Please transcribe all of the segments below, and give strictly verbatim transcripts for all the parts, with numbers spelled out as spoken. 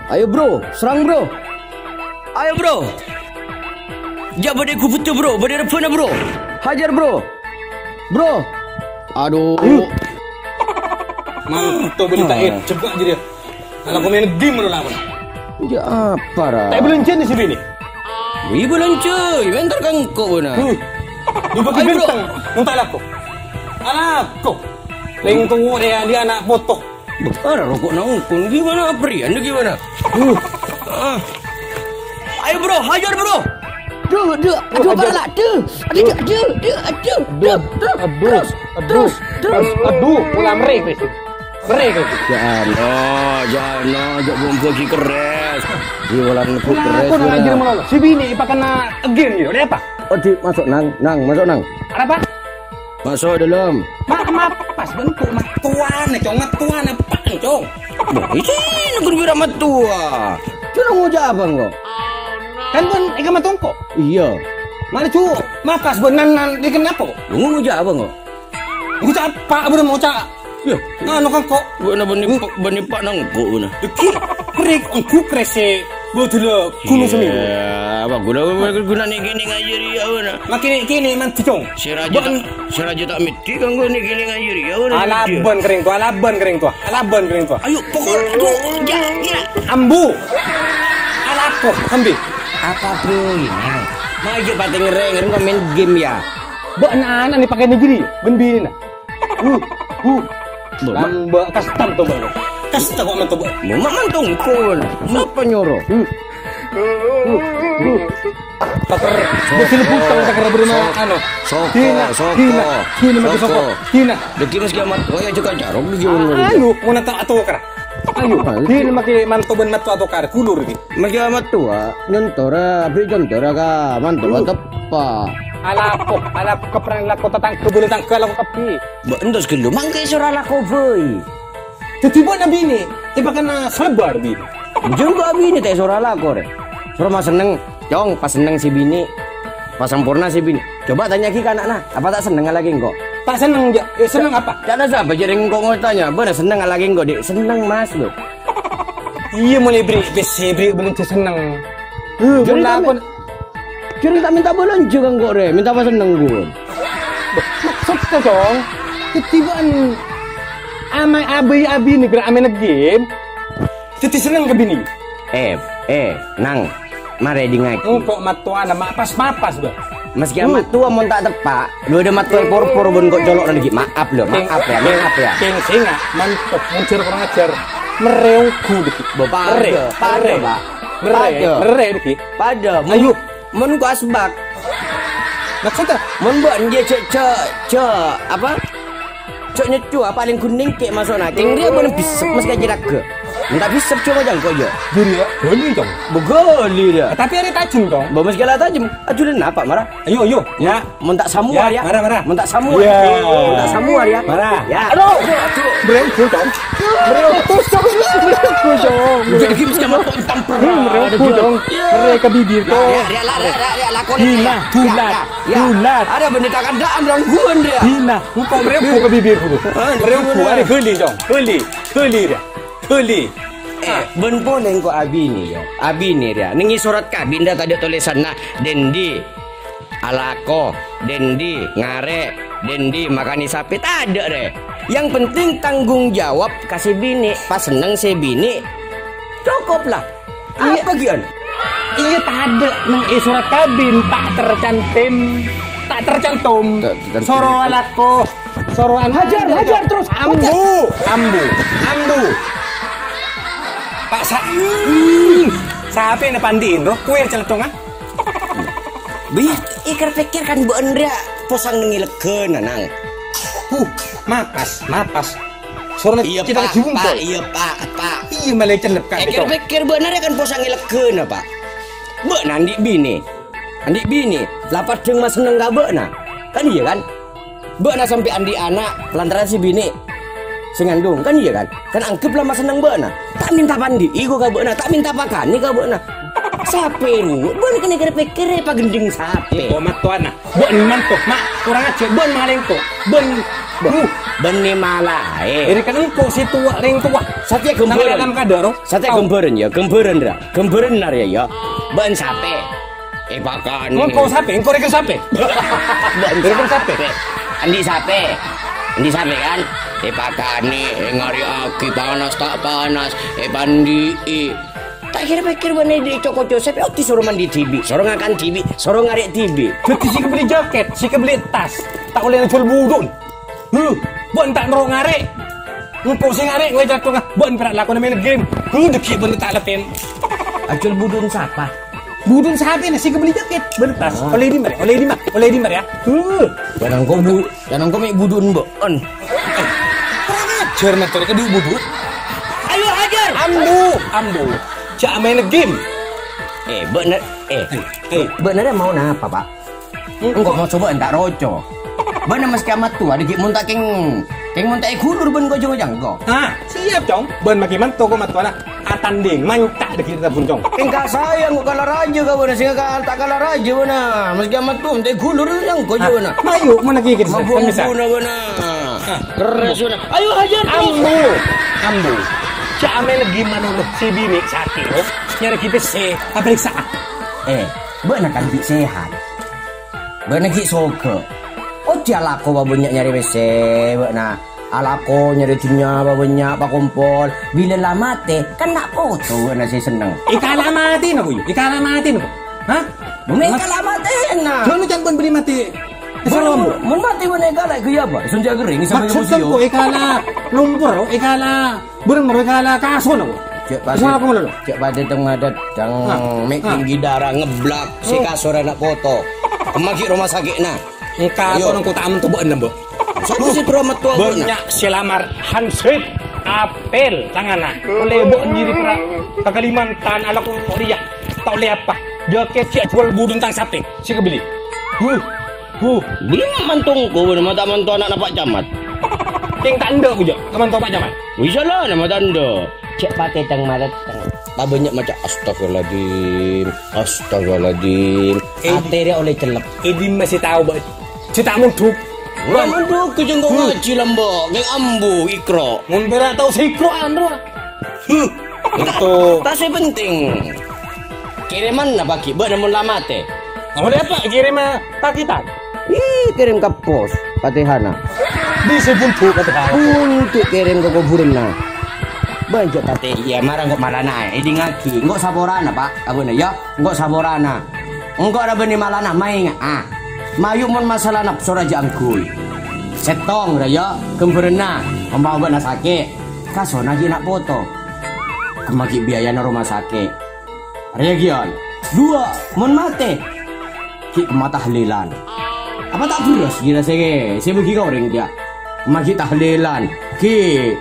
Ayo, Bro, serang, Bro. Ayo, Bro. Jhâ' bâdâ è ghubudda, Bro. Bâdâ è rebbhâna, Bro. Hajar, Bro. Bro. Aduh. Manto bâli ta' èjhep jârèya. Kalau komen game lo lawan. Ya apa, Ra? Ta' èbâlânjhâ nè sè binè. Wi bâlânjhâ, èntar ka engko' bâ'na. Huh. Dibagi Ayo, Bro. Bintang, minta laku. Alaku. Lengkong wore ya, dia anak foto. Bâh, ara roko' nangkon, gimana, Aprian, gimana? Huh. Ah. Ayo, Bro, hajar, Bro. Duh, duh, aduh, Ajar. Pala, duh. Aduh, duh, duh, duh, aduh, duh, duh, aduh, terus, aduh, terus, terus, aduh, pula meri, Chris. Meri, Chris. Ya Allah, jana, jok bumbu ki keres. Di wulan ku Nah, keres, aku nang wala. Anjir melolo. Si bini ipakana again gitu. Ada apa? Oh, di, masuk, Nang. Nang, masuk, Nang. Ada apa? Masuk dalam. Ma-, mapas bentuk matuan, Cong, matuan apa, Cong? Loh, isi negeri bira matua. Cuma ngucap apa engko'? Kan pun ikan matungko. Iya. Mana cu, mapas benan nan ikan apa? Lu ngucap apa engko'? Ngucap apa, belum ngucap. Iya. Nganu kan kok. Gua na bani, bani pak nangko gua na. Deki, krik, engku krese. Betul lah, gunung semi. Iya, apa guna, guna, guna nih gini ngajar ya, guna. Makin kini manti, Cong. Si raja Bon. Tak, si raja tak miti kan gua nih gini ngajar ya, guna. Alaban kering tua, alaban kering tua, alaban kering tua. Ayo, pokok, aduh, ya, ya. Ambu. Alako, ambi. Apa bro ini? Maju pateng reng, reng main game ya. Bok anak-anak nih pakai negeri, ben bini nah. Uh, uh. Lamba custom to, Bang. Custom kok mantu, Bang. Mau mak mantu kon. Siapa nyuruh? Hmm. Taker, betul butang taker beri mau anu. Soko, Dina, soko, Dina, Dina, soko. Soko. Dina. Deki Mas Kiamat, oh ya juga jarok di jalan. Anu, mau nata atau kera. Ayo, Dina make mantu ben matu atau kera kulur iki. Mas Kiamat tua, nyontora, beri nyontora ka mantu. Lu. Tepa. Alako, alako keperan lako tetangga boleh tangga lako kepi. Mbok entos gelo mangke sora lako bhâi. Daddi bâ'na binè, èpakana salebbhâr binè. Jhâ' engko' abinè ta' èsoro alako, rè. Soro masenneng, Cong, pas senneng sè binè. Pas sampurna sè binè. Coba tanya'aghi ka ana'na, apa ta' senneng alakè engko'? Ta' senneng, jhâ'. Eh, senneng apa? Ca'na sapa jhâ' rèng engko' ngotanya, bâ'na senneng alakè engko', Dik? Senneng, Mas, lho. Iyâ, molaè bherri', pèssè bherri', bâlânjhâ senneng. Eh, jhâ' rèng lakon. Jhâ' rèng ta' mènta bâlânjhâ ka engko', rè. Mènta pas senneng, ghun. Maksudnya, Cong, kettiba'an ama-, abâi-abinè kèra amèn game. Daddi senneng ka binè. Eh, eh, Nang, marè dingngaghi. Engko' mattowana ma-, pas-mapas, Bâ. Maskè Hmm. mattowa mon ta' teppa', lu ada mattowa por-por bân ko' colo'na dâggi'. Maaf, lho, maaf, ya, maaf, ya. Kèng sènga', mantep, mon jhâr kurang ajar. Merrè ongghu dâggi'. Bâ, padâ, Merrè, padâ, merrè. Bâ. Merrè, Padâ. merrè dâggi'. Padâ. Ayo. Mon ku asbak. Maksudnya? Mon bâ'na jhâ', jhâ', jhâ', apa? Jhâ' nyèccowa, palèng ghun nèngkè' maso'na. Kèng rèya bâ'na bissep, maskè jhâ' ragghâ. Mon ta' bissep, jhâ' majâng ko' iyâ. Jârèya, ghâli, Cong. Bâ ghâli rèya. Tapi arè tajhem, Cong. Bâ maskè la tajhem. Ajhulân apa, mara? Ayo, ayo. Ya. Mon ta' samuwar, Ya, ya. mara, mara. Mon ta' samuwar. Ya. Mon ta' samuwar, ya. Mara. Ya. Aduh. Aduh. Brengko, Cong. Brengko, Cong. Brengko, Cong. Udah dâggi' maskè ma' tampar. Hmm, brengko, Cong. Merrè ka bibir, Cong. Ya, ya, ya, la, la, la, la, lakon. Dina, Ya, dulat, ya, ya. dulat. Ada bânnè ta' kandhâ'ân rangguwân rèya. Dina, engko' merrè ka bibir, Bro. Ah, Merrè, dulat. Arè ghâli, Cong. Ghâli, ghâli rèya. Ghâli. Eh, bân polè engko' abinè, ya. Abinè rèya. Nèng è sorat kabin dâ' tadâ' tolèsanna, dândi alako, dândi ngarè', dândi makanè sapè, tadâ', rè. Yang penting tanggung jawab ka sè binè, pas senneng sè binè. Cokop, la. Iyâ. Apa, Gian? Iyâ, tadâ' nèng è sorat kabin, ta' tercantum. Ta' tercantum. Ta' tercantum. Soro alako. Soroan Hajar, hajar terus, Ambu, hajar. Ambu, ambu. Pak Sa-, hmm. Sapè na pandi'in, roh? Kowè cèlèddhung, ah? Bi, èkèr-pèkèr kan bâ'na rèya posang nèng è lèghâna, Nang. Huh, mapas, mapas. Soroan Iyâ, cèta Pak, jiwung, Pak, Pak. Iyâ, Pak, Pak. Iyâ, malè cellep kabeh, Cong. Èkèr-pèkèr bâ'na rèya kan posang è lèghâna, Pak. Bâ'na andi' binè. Andi' binè, la paddhâng masenneng ka bâ'na. Kan iyâ, kan? Bâ'na sampè' andi' ana' lantaran sè binè sè ngandung, kan iyâ, kan? Kan angghep la masenneng bâ'na. Ta' mènta pandi'i ko ka bâ'na, ta' mènta pakanè ka bâ'na. Sapè rowa bâ'na kènè kèr-pèkkèrè pagendheng sapè. Oh, mattowana. Bâ'na manto, ma', kurang ajar, bâ'na malèngko. Bâ'na Bânnè malaè. Èrèkan engko' sè towa, rèng towa. Satèya ghâmbhârân. Nang alam kadâ', ro? Satèya ghâmbhârân, yâ, ghâmbhârân, ra. Ghâmbhârân, ra, yâ. Bâ'na sapè? Èpakanè. Engko' sapè? Engko' rèng sapè? Bâ'na rèng sapè? Andi' sapè? Andi' sapè, kan? Èpakanè, èngarè'aghi panas ta' panas, èpandi'i. Ta' kèra pèkkèr bâ'na andi' co-koco sapè, odi soro mandi dhibi', soro ngakan dhibi', soro ngarè' dhibi'. Dhâddhi sè èkabelli jaket, sè èkabelli tas, ta' ollè ajhuwâl budhu'na. Huh, bâ'na ta' noro' ngarè'. Engko' sè ngarè' ngolè caktongnga, bâ'na pèra' lakona maèn game. Huh, dhâggi' bâ'na ta' latèn. Ajhuwâl budhu'na sapa? Budhu'na sapèna sè èkabelli jaket, bâ'na tas. Ah. Ollè dimma, ollè dimma, ollè dimma, yâ. Huh. Jangan kau bu-, jangan kau mè' budhu'na bâ'na. Kurang ajar, mator, kadu budhu'. Ayo, hajar. Ambu, ambu. Jhâ' maèn game. Eh, bâ'na, eh, eh, bâ'na rè mao napa, Pak? Engko' mau coba entar roco. Bâ'na maskè mattowa, dhâggi' mon ta' kèng, kèng mon ta' èghulur bân ko jhung-jhung ko. Ah, siap, Cong. Bâ'na maskè mattowa ko mattowana atanding, manca' dhâggi' ta' bun, Cong. Kèng ka saya engko' kala rajâ ka bâ'na, sènga' ka ta' kala rajâ bâ'na. Maskè mattowa, mon ta' èghulur jhung ko jhung bâ'na. Mayu, mon lagi gitu. Mampu, mampu na bâ'na. Ah. Terus bâ'na. Ayo hajar terus. Ambu, ambu. Jhâ' maèn lagi mano lo, si binè' sakè', oh. Nyarè ghi' pèssè, paparèksa'a. Eh, bâ'na kan bi' sehat. Bâ'na ghi' soghâ. Odi alako bânnya' nyarè pèssè bâ'na. Alako nyarè dhunnya bânnya' pakompol. Bilâ la matè, kan na' poto bâ'na sè senneng. Èkala matèna, Bu, èkala matèna, Bu. Hah? Bâ'na èkala matèna. Jhâ' can bân bâli matè. Mon, mon matè bâ'na èkala, ghâ' iyâ apa? Sènjhâ ghering, sampai maksud museum. Engko' èkala lumpur, èkala Bâreng mereka la kasona, kok. Cek pade-, cek pade teng madad, dang mè' tinggi darah ngeblak, sè kasor ana' poto. Kemma ghi' rumah sakitna. Engka' ayo. Kono kota am toba'an, Mbok. Sapa sè terro mettowa, Mbok, na? Bânnya' sè lamar hansip, apel, tangana. Olle Mbok nyiri pera ka Kalimantan, ala kok riyâ. Ta' olle apa? Jaket sè ajuwâl budun tang sapè, sè kabelli. Huh. Huh, bâli ma' mantongko, bâ'na ma' ta' manto ana'na Pa' Camat. Kèng ta' endâ', ko, jâ', ka manto Pa' Camat. Bisa la, nama ta' endâ'. Cè' patè tang maretteng. Ta' bânnya' maca, "Astagfirullahaladzim, astagfirullahaladzim." Eh, atè rè olle cellep. Eh, dimma sè tao, Bâ'? Sè ta' mondhuk. Ora mondhuk, kèng kok ngaji lambâ', kèng ambu, Iqra. Mon pèra' tao sè Iqra, anu. Huh. Itu. Ta' sè penting. Kèrèmanna paghi', bâ'na mon la matè. Olle apa? Kèrèm paketan? Ih, kèrèm ka pos, patèhana. Bisa buntu patèhana. Buntu kèrèm ka kobhurânna. Bânnya' patè, iyâ, mara engko' malana, èdingngaghi. Engko' saporana, Pa', abâ'na, yâ. Engko' saporana. Engko' ra bânnè malana, maènga', ah. Mayu mon masalah napso ra jhâ' angghuy. Sèttong ra, yâ, ghâmbhârânna. Ompama bâ'na sakè', kasona ghi' na' poto. Kemma ghi' biayana roma sakè'. Rèya ghi' on. Duwâ', mon matè, ghi' kemma tahlilan. Apa ta' bherrâs ghi' rasèna sè bâgi ka orèng kèya? Kemma ghi' tahlilan, ghi'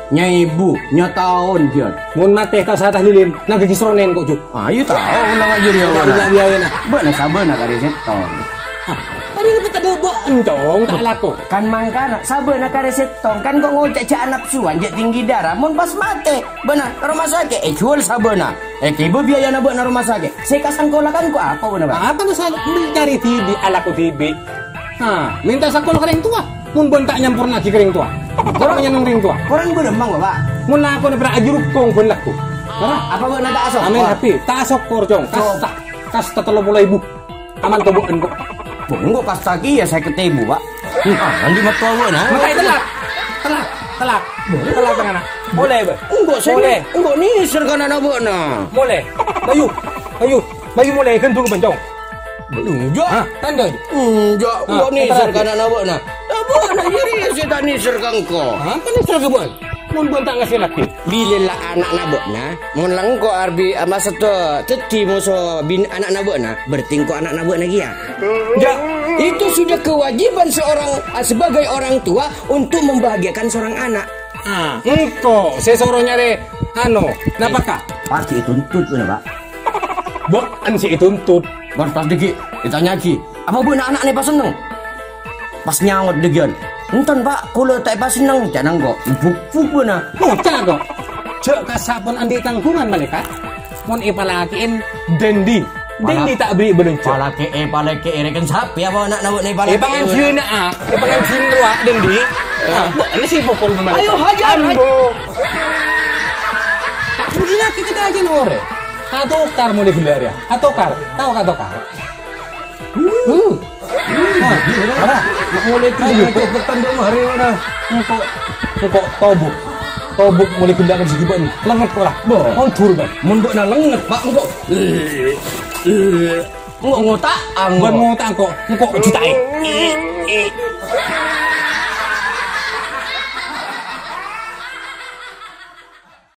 nya èbu, nya taon ghi' on. Mon matè ta' osa tahlilin, nangghâ ghi' sronèn kok, Ju. Ah, iyâ tao, nang ajâ rèya. Bâ'na sabâna karè sèttong. Ah, tadi lebih tadi bâ'en, Cong, ta' lako. Kan mangkana, sabâna karè sèttong, kan kok ngocè' jhâ' napsowan, jhâ' tinggi darah, mon pas matè, bâ'na, ka roma sakè', èjuwâl sabâna. Èghibâ biayana bâ'na roma sakè'. Sè kasangkola kan kok apa bâ'na, Pak? Apa tuh saya mencari dhibi', alako dhibi'? Nah, mènta sakola ka rèng towa. Mon bâ'na ta' nyamporna'aghi ka rèng towa. Korang nyeneng rèng towa. Korang bârâmma, Pak? Mon lakona pèra' ajurukong bân lagghu. Apa bâ'na ta' asokor? Amin, Habi. Ta' asokor, Cong. Kasta. Kasta tello polo èbu. Aman to, Bu, engko'? Bu, engko' kasta kèya sèket èbu, Pak. Ah, andi' mattowa, Bu, na? Matai telat. Telat, telat. Telat, tengana. Molè, Bu. Engko' sè molè. Engko' nèser ka ana'na bâ'na. Molè. Mayu. Mayu. Mayu molè, ghândhung bân, Cong. Enjâ'. Hah? Tandhâ. Enjâ', engko' nèser ka ana'na bâ'na. Lah, bâ'na jârèya sè ta' nèser ka engko'. Apa nèser ka bâ'na? Mon bâ'na ta' ngasèllaghi. Bilâ la ana'na bâ'na, mon la engko' arbi, a, maksodda dhâddhi moso bin-, ana'na bâ'na, berarti engko' ana'na bâ'na kèya. Jâ'. Itu sudah kewajiban seorang, a, sebagai orang tua untuk membahagiakan seorang anak. Ah, engko' sè soro nyarè, anu, napaka. Paghi' ètuntut, bâ'na, Pak. Bâ'en sè ètuntut. Bâ'en pas dhâggi', ètanya'aghi, "Apa bâ'na ana'na èpasenneng?" Pas nyaot dhâggi'ân, "Enten, Pak, kaulâ ta' èpasenneng," ca'na engko'. Buk-buk bâ'na. Ngoca' kok. Jâ' kassa' pon andi' tangghungan, Malaèkat. Mon èpalakè'è, dândi. Dândi ta' bâri' bâlânjhâ. Palakè'è, palakè'è, rèken sapè apa ana'na bâ'na èpalakè'è? Èpanganjhina, ah. Èpanganjhin rowa, dândi. Ini sih pokol pemain. Ayo, hajar, Ambo. Udah lagi kita aja nore. Atokar mulai ghellâ' rèya. Atokar. Tao ka' atokar? Hmm. Nah, ora. Mulai ghellâ' cepetan dong hari ora. Engko', engko' tobuk. Tobuk mulai ghellâ' kan segi bân. Lenget ora. Bo. Ondur, Bang. Mun bâ'na lenget, Pak, engko'. Engko' ngotak, engko'. Bân ngotak engko'. Engko' jutai.